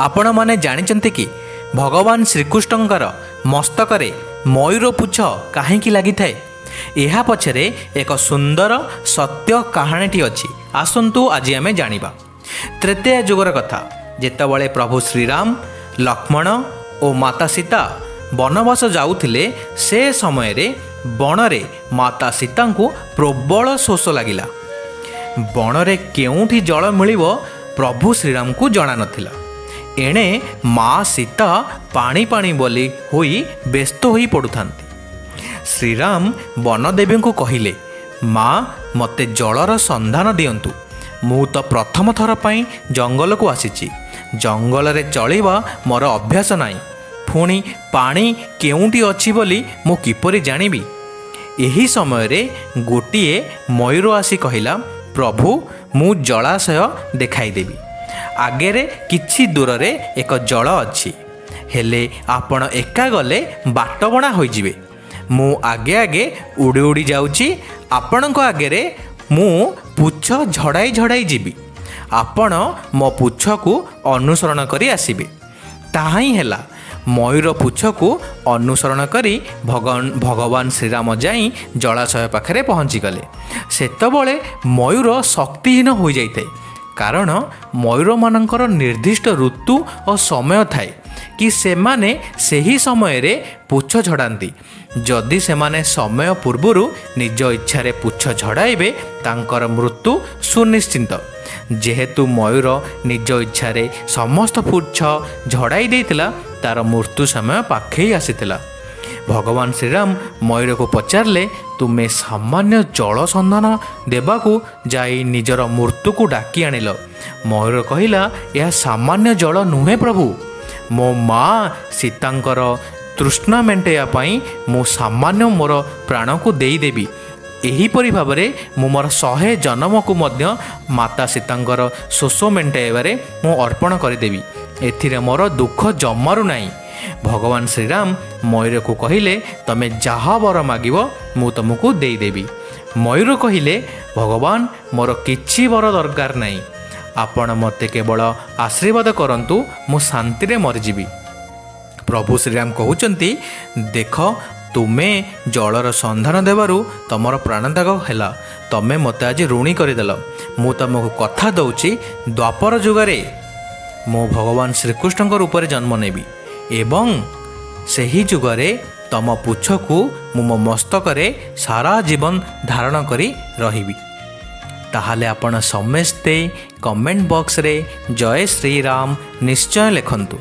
ଆପଣମାନେ ଜାଣିଛନ୍ତି କି ଭଗବାନ ଶ୍ରୀକୃଷ୍ଣଙ୍କର ମସ୍ତକରେ ମୟୂର ପୁଚ୍ଛ କାହିଁକି ଲାଗିଥାଏ? ଏହା ପଛରେ ଏକ ସୁନ୍ଦର ସତ୍ୟ କାହାଣୀଟି ଅଛି। ଆସନ୍ତୁ ଆଜି ଆମେ ଜାଣିବା। ତ୍ରେତୟା ଯୁଗର କଥା, ଯେତେବେଳେ ପ୍ରଭୁ ଶ୍ରୀରାମ, ଲକ୍ଷ୍ମଣ ଓ ମାତା ସୀତା ବନବାସ ଯାଉଥିଲେ, ସେ ସମୟରେ ବଣରେ ମାତା ସୀତାଙ୍କୁ ପ୍ରବଳ ଶୋଷ ଲାଗିଲା। ବଣରେ କେଉଁଠି ଜଳ ମିଳିବ ପ୍ରଭୁ ଶ୍ରୀରାମଙ୍କୁ ଜଣା ନଥିଲା। ଏଣେ ମା ସୀତା ପାଣି ପାଣି ବୋଲି ହୋଇ ବ୍ୟସ୍ତ ହୋଇ ପଡ଼ୁଥାନ୍ତି। ଶ୍ରୀରାମ ବନଦେବୀଙ୍କୁ କହିଲେ, ମା, ମୋତେ ଜଳର ସନ୍ଧାନ ଦିଅନ୍ତୁ। ମୁଁ ତ ପ୍ରଥମ ଥର ପାଇଁ ଜଙ୍ଗଲକୁ ଆସିଛି। ଜଙ୍ଗଲରେ ଚଳିବା ମୋର ଅଭ୍ୟାସ ନାହିଁ। ପୁଣି ପାଣି କେଉଁଠି ଅଛି ବୋଲି ମୁଁ କିପରି ଜାଣିବି? ଏହି ସମୟରେ ଗୋଟିଏ ମୟୂର ଆସି କହିଲା, ପ୍ରଭୁ, ମୁଁ ଜଳାଶୟ ଦେଖାଇଦେବି। ଆଗରେ କିଛି ଦୂରରେ ଏକ ଜଳ ଅଛି, ହେଲେ ଆପଣ ଏକା ଗଲେ ବାଟବଣା ହୋଇଯିବେ। ମୁଁ ଆଗେ ଆଗେ ଉଡ଼ି ଉଡ଼ି ଯାଉଛି। ଆପଣଙ୍କ ଆଗରେ ମୁଁ ପୁଚ୍ଛ ଝଡ଼ାଇ ଝଡ଼ାଇ ଯିବି। ଆପଣ ମୋ ପୁଚ୍ଛକୁ ଅନୁସରଣ କରି ଆସିବେ। ତାହା ହିଁ ହେଲା। ମୟୂର ପୁଚ୍ଛକୁ ଅନୁସରଣ କରି ଭଗବାନ ଶ୍ରୀରାମ ଯାଇ ଜଳାଶୟ ପାଖରେ ପହଞ୍ଚିଗଲେ। ସେତେବେଳେ ମୟୂର ଶକ୍ତିହୀନ ହୋଇଯାଇଥାଏ, କାରଣ ମୟୂରମାନଙ୍କର ନିର୍ଦ୍ଦିଷ୍ଟ ଋତୁ ଓ ସମୟ ଥାଏ କି ସେମାନେ ସେହି ସମୟରେ ପୁଚ୍ଛ ଝଡ଼ାନ୍ତି। ଯଦି ସେମାନେ ସମୟ ପୂର୍ବରୁ ନିଜ ଇଚ୍ଛାରେ ପୁଚ୍ଛ ଝଡ଼ାଇବେ, ତାଙ୍କର ମୃତ୍ୟୁ ସୁନିଶ୍ଚିତ। ଯେହେତୁ ମୟୂର ନିଜ ଇଚ୍ଛାରେ ସମସ୍ତ ପୁଚ୍ଛ ଝଡ଼ାଇ ଦେଇଥିଲା, ତା'ର ମୃତ୍ୟୁ ସମୟ ପାଖେଇ ଆସିଥିଲା। ଭଗବାନ ଶ୍ରୀରାମ ମୟୂରକୁ ପଚାରିଲେ, ତୁମେ ସାମାନ୍ୟ ଜଳ ସନ୍ଧାନ ଦେବାକୁ ଯାଇ ନିଜର ମୃତ୍ୟୁକୁ ଡାକି ଆଣିଲ। ମୟୂର କହିଲା, ଏହା ସାମାନ୍ୟ ଜଳ ନୁହେଁ ପ୍ରଭୁ। ମୋ ମା ସୀତାଙ୍କର ତୃଷ୍ଣା ମେଣ୍ଟାଇବା ପାଇଁ ମୁଁ ସାମାନ୍ୟ ମୋର ପ୍ରାଣକୁ ଦେଇଦେବି। ଏହିପରି ଭାବରେ ମୁଁ ମୋର 100 ଜନ୍ମକୁ ମଧ୍ୟ ମାତା ସୀତାଙ୍କର ଶୋଷ ମେଣ୍ଟାଇବାରେ ମୁଁ ଅର୍ପଣ କରିଦେବି। ଏଥିରେ ମୋର ଦୁଃଖ ଜମାରୁ ନାହିଁ। ଭଗବାନ ଶ୍ରୀରାମ ମୟୂରକୁ କହିଲେ, ତମେ ଯାହା ବର ମାଗିବ ମୁଁ ତୁମକୁ ଦେଇଦେବି। ମୟୂର କହିଲେ, ଭଗବାନ, ମୋର କିଛି ବର ଦରକାର ନାହିଁ। ଆପଣ ମୋତେ କେବଳ ଆଶୀର୍ବାଦ କରନ୍ତୁ, ମୁଁ ଶାନ୍ତିରେ ମରିଯିବି। ପ୍ରଭୁ ଶ୍ରୀରାମ କହୁଛନ୍ତି, ଦେଖ, ତୁମେ ଜଳର ସନ୍ଧାନ ଦେବାରୁ ତୁମର ପ୍ରାଣତ୍ୟାଗ ହେଲା। ତମେ ମୋତେ ଆଜି ଋଣୀ କରିଦେଲ। ମୁଁ ତୁମକୁ କଥା ଦେଉଛି, ଦ୍ୱାପର ଯୁଗରେ ମୁଁ ଭଗବାନ ଶ୍ରୀକୃଷ୍ଣଙ୍କ ରୂପରେ ଜନ୍ମ ନେବି ଏବଂ ସେହି ଯୁଗରେ ତମ ପୁଚ୍ଛକୁ ମୁଁ ମୋ ମସ୍ତକରେ ସାରା ଜୀବନ ଧାରଣ କରି ରହିବି। ତାହେଲେ ଆପଣ ସମସ୍ତେ କମେଣ୍ଟ ବକ୍ସରେ ଜୟ ଶ୍ରୀରାମ ନିଶ୍ଚୟ ଲେଖନ୍ତୁ।